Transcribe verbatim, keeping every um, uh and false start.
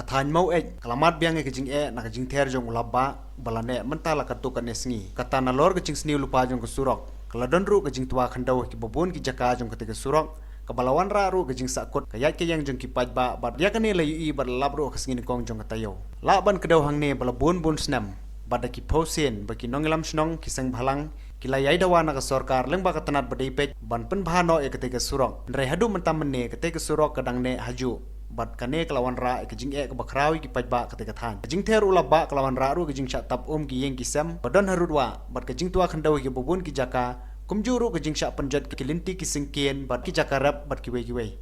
Thaiñ Maweit ka la mad biang ïa ka jingeh na ka jingther jong u lapbah ba la neh mynta la katto katne sngi. Kata nalor ka jingsniew lypa jong ka surok, ka la don ruh ka jingtwa khyndew ha kiba bun ki jaka jong katei ka surok, kaba la wanrah ruh ka jingsahkut ka ïaid ka ïeng jong ki paidbah, bad ïa kane la ïohi bad la lap ruh ha ka sngi nyngkong jong ka taïew. Lah ban kdew hangne ba la bun bun snem bad da ki phew sien ba ki nongïalam shnong, ki seng bhalang, ki la ïai dawa na ka sorkar lyngba ka tnat ba dei peit ban pynbha noh ïa katei ka surok. Hynrei haduh mynta mynne katei ka surok ka dang neh hajuh, bad kane ka la wanrah ïa ka jingeh kaba khraw ïa ki paidbah katei ka thaiñ. Ka jingther u lapbah ka la wanrah ruh ka jingshah tap um ki ïing ki sem ba don harud wah, bad ka jingtwa khyndew ïa kiba bun ki jaka, kumjuh ruh ka jingshah pynjot ki lynti ki syngkien bad ki jaka rep bad kiwei kiwei.